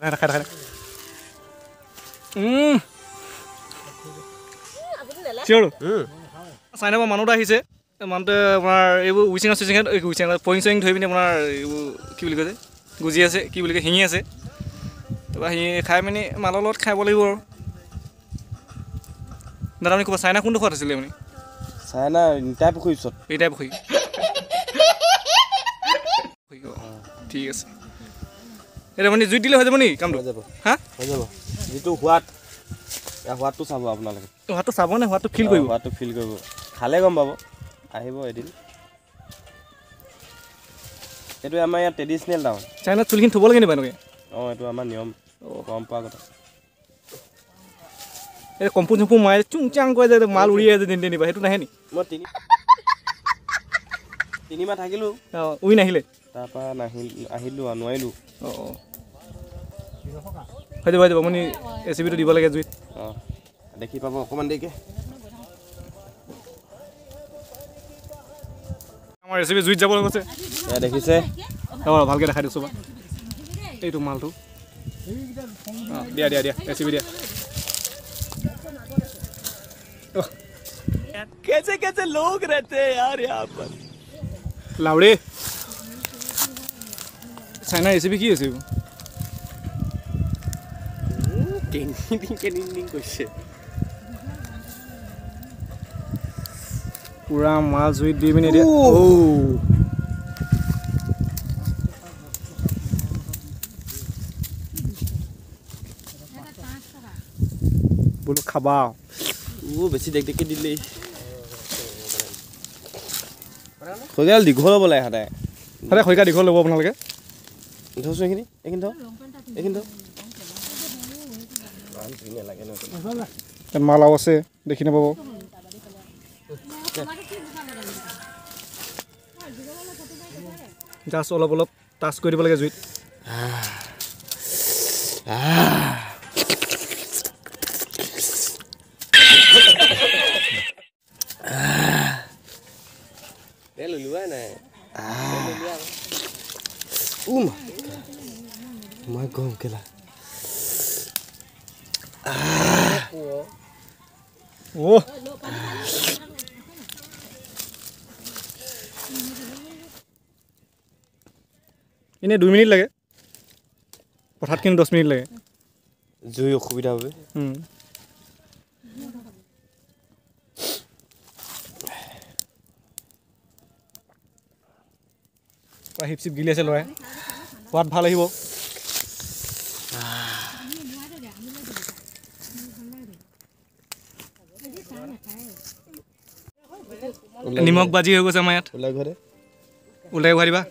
খাই খাই। চিঞৰো চাইনাৰ পৰা মানুহ এটা আহিছে। মানুহটোৱে আপোনাৰ এইবোৰ উইচিঙা চুইচিঙা উইচিঙা পয়িং চয়িং ধৰি পিনি আপোনাৰ এইবোৰ কি বুলি কয় যে গুজি আছে, কি বুলি কয় শিঙি আছে। তাৰপৰা শিঙি খাই পিনি মালৰ লগত খাব লাগিব আৰু। দাদা আপুনি ক'ব চাইনা কোনটো সোৱাদ আছিলে আপুনি? চাইনা নিতাই পুখুৰীৰ ওচৰত। নিতাই পুখুৰী, ঠিক আছে। এতিয়া আপুনি জুইত দিলে হৈ যাব নেকি কামটো? হৈ যাব। হা, হৈ যাব। যিটো সোৱাদ, সোৱাদটো চাব আপোনালোকে। সোৱাদটো চাব নে সোৱাদটো ফিল কৰিব? সোৱাদটো ফিল কৰিব, খালে গম পাব। আহিব এদিন। এইটো আমাৰ ইয়াত ট্ৰেডিশ্যনেল টাউন। চাইনাত চুলিখিনি থ'ব লাগে নি বাৰু এনেকৈ? অঁ, এইটো আমাৰ নিয়ম, পৰম্পৰাগত। এই কম্পু চম্পু মাৰে চুং চাং কৰে যে মাল উৰি আছে যেন তেনেকুৱা, সেইটো নাহে নি? মই তিনিমাহ থাকিলোঁ। অঁ, উৰি নাহিলে? তাৰপৰা নাহিল, আহিলোঁ আৰু নোৱাৰিলোঁ। অঁ অঁ, হৈ যাব হৈ যাব। আপুনি ৰেচিপিটো দিব লাগে জুইত। অঁ, দেখি পাব অকণমান দেৰিকৈ। আমাৰ ৰেচিপি জুইত যাব গৈছে। এয়া দেখিছে? অঁ, ভালকৈ দেখাই দিছোঁ বা এইটো মালটো। অঁ, দিয়া দিয়া দিয়া ৰেচিপি দিয়া। कैसे कैसे लोग रहते हैं यार यहाँ पर। লাউৰে চাইনা ৰেচিপি কি আছে? কৈছে পুৰা মাছ জুইত দি পিনি এতিয়া। বোলো খাবা। বেছি দেখ দেখি দিলেই খৰিকাল দীঘল হ'ব লাগে। সদায় সদায় খৰিকা দীঘল ল'ব আপোনালোকে। থওঁচোন এইখিনি, এইখিনি থওঁ, এইখিনি থওঁ। ইমান ধুনীয়া লাগে ন। ইয়াত মাল আৰু আছে, দেখি নাপাব। জাষ্ট অলপ অলপ টাচ কৰি দিব লাগে জুইত। মই গম কেলা। এনেই 2 মিনিট লাগে, পথাৰত কিন্তু 10 মিনিট লাগে। জুই অসুবিধা বাবে। হিপ চিপ গিলি আছে ল'ৰাই, সোৱাদ ভাল আহিব। নিমখ বাজি হৈ গৈছে আমাৰ ইয়াত। ওলাই ঘৰে ওলাই ঘূৰাই দিবা।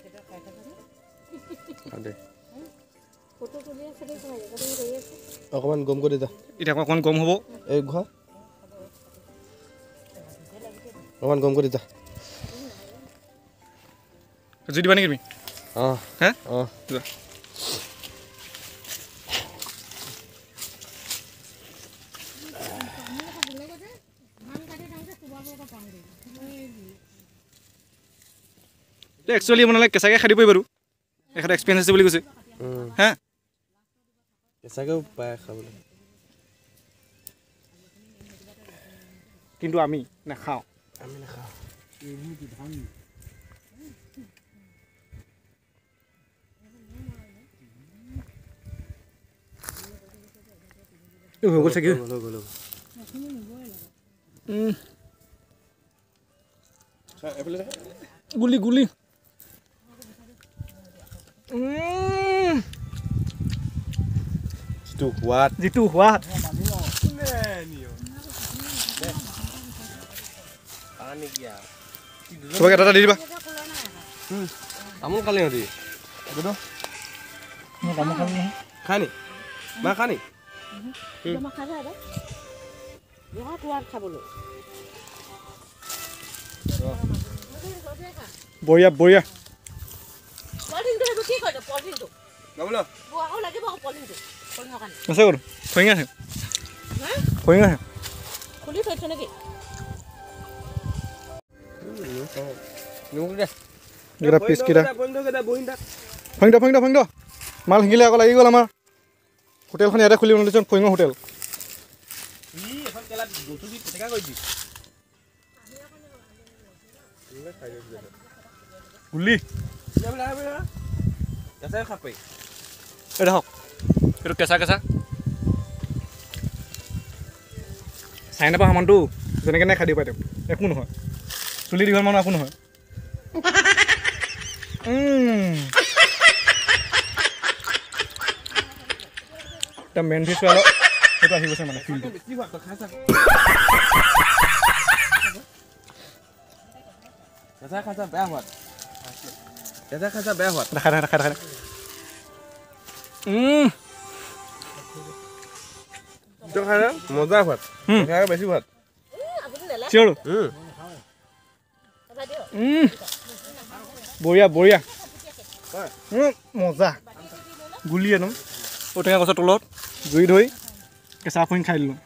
অকণমান গম কৰি যা। এতিয়া অকণমান গম হ'ব। এই ঘৰ অকণমান গম কৰি যা। জুই দিবা নেকি তুমি? অঁ। হে, অঁ, যোৱা। একচুৱেলি আপোনালোকে কেঁচাকৈ খাই দিব পাৰিব। এখেতে এক্সপিৰিয়েঞ্চ আছে বুলি কৈছে। হা, কেঁচাকৈও পায় খাবলৈ, কিন্তু আমি নাখাওঁ। আমি নাখাওঁ। হৈ গ'ল চাগে। গুলি গুলি। যিটো সোৱাদ, যিটো সোৱাদ। চবকে এটা এটা দি দিবা। তামোল খালি সিহঁতি খাই নি? মা খা নি? বঢ়িয়া বঢ়িয়া। আছে ক'ত? ফৰিঙা আছে, ফৰিঙা আছে। এইকেইটা পিচকেইটা ফৰিং দে, ফৰিং দে, ফৰিং দে। মাল শিঙিলে আকৌ লাগি গ'ল আমাৰ। হোটেলখন ইয়াতে খুলি লৈছোঁ, ফৰিঙৰ হোটেল। গুলি এই দেখক, এইটো কেঁচা কেঁচা চাই নাপা সামানটো যেনেকৈ নাই খাই দিব পাৰে, একো নহয়। চুলি দীঘল মানুহ একো নহয়। এতিয়া মেইন ফিচ অলপ সেইটো আহি গৈছে, মানে ফিলটো দেখাই দেখাই দেখাই। মজা সোৱাদ, বেছি সোৱাদ। চিঞৰো, বঢ়িয়া বঢ়িয়া, মজা। গুলি একদম ঔটেঙা গছৰ তলত জুই ধৰি কেঁচা ফৰিং খাই দিলোঁ।